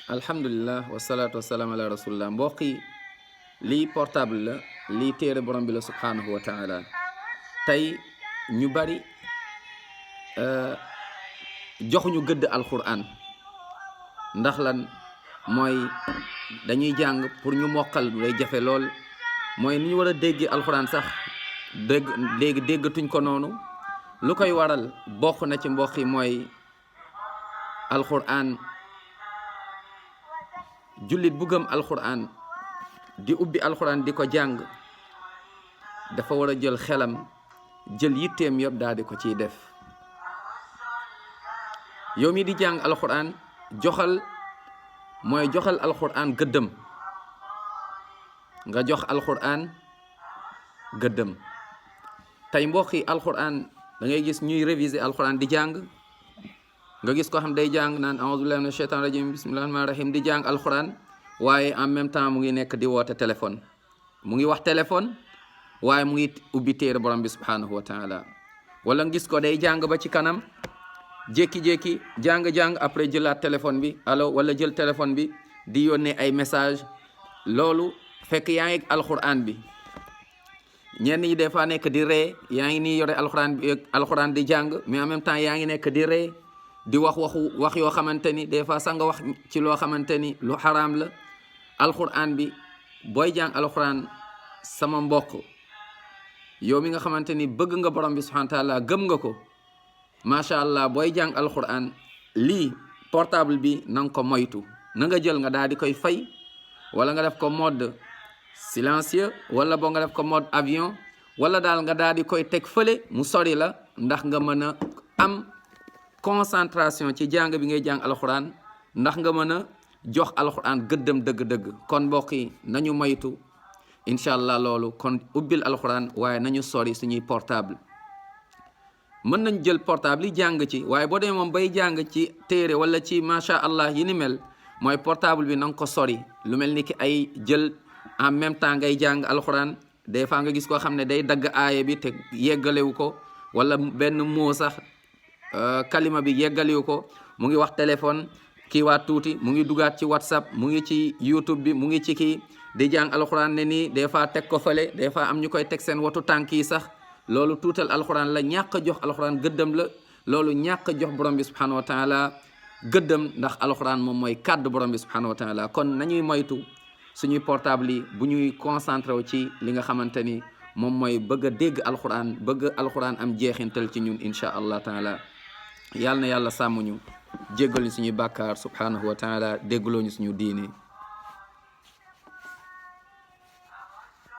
alhamdulillah wasalaatu wasalaam ala rasulillah mbokk yi lii portable la lii téere borom bi la subhanahu wa taala tey ñu bari joxuñu gëdd alquran ndax lan mooy dañuy jàng pour ñu mokkal lay jafe lool mooy ni ñu war a dégg alquran sax léegi déggatuñ ko noonu lu koy waral bokk na ci mbokk yi mooy alquran jullit bu gëm alquran di ubbi alquran di ko jàng dafa war a jël xelam jël yitteem yëpp daal di ko ciy def yow mi di jàng alquran joxal alquran gëddëm nga jox alquran gëddëm tey mbokk yi alquran da ngay gis ñuy réviser alquran di jàng nga gis ko xam day jàng naan a'udhu billahi minash shaitanir rajim bismillahir rahmanir rahim di jàng alquran waaye en même temps mu ngi nekk di woote téléphone mu ngi wax téléphone waaye mu ngi ubbi téere borom bi subhanahu wa taala wala nga gis ko day jàng ba ci kanam jékki-jékki jàng après jëlaat téléphone bi allo wala jël téléphone bi di yónnee ay message loolu fekk yaa ngi alquran bi ñenn ñi des fois nekk di ree yaa ngi nii yore alquran di jàng mais en même temps yaa ngi nekk di ree di wax yoo xamante ni des fois sax nga wax ci loo xamante ni lu xaraam la alquran bi booy jàng alquran sama mbokk yow mi nga xamante ni bëgg nga borom bi subhanahu wa taala gëm nga ko macha allah booy jàng alquran lii portable bi na nga ko moytu na nga jël nga daal di koy fay wala nga def ko mode silencieux wala boo nga def ko mode avion wala daal nga daal di koy teg fële mu sori la ndax nga mën a am concentration ci jàng bi ngay jàng alquran ndax nga mën a jox alquran gëddëm dëgg-dëgg kon mbokk yi nañu moytu incha allah loolu kon ubbil alquran waaye nañu sori suñuy portable mën nañ jël portable yi jàng ci waaye boo demee moom bay jàng ci téere wala ci macha allah yi ni mel mooy portable bi na nga ko sori lu mel ni ki ay jël en même temps ngay jàng alquran des fois nga gis koo xam ne day dagg aaya bi te yeggalewu ko wala benn moo sax kalima bi yeggaliwu ko mu ngi wax téléphone kii waat tuuti mu ngi dugaat ci whatsapp mu ngi ci youtube bi mu ngi ci kii di jàng alquran ne nii des fois teg ko fële des fois am ñu koy teg seen watu tànk yi sax loolu tuutal alquran la ñàkk jox alquran gëddëm la loolu ñàkk jox borom bi subhanahu wa taala gëddëm ndax alquran moom mooy kàddu borom bi subhanahu wa taala kon nañuy moytu suñuy portable yi bu ñuy concentré wu ci li nga xamante ni moom mooy bëgg a dégg alquran bëgg alquran am jeexintal ci ñun incha allah taala yàlla na yàlla sàmm ñu jéggal ñu suñuy bàkkaar subhanahu wa taala déggloo ñu suñu diine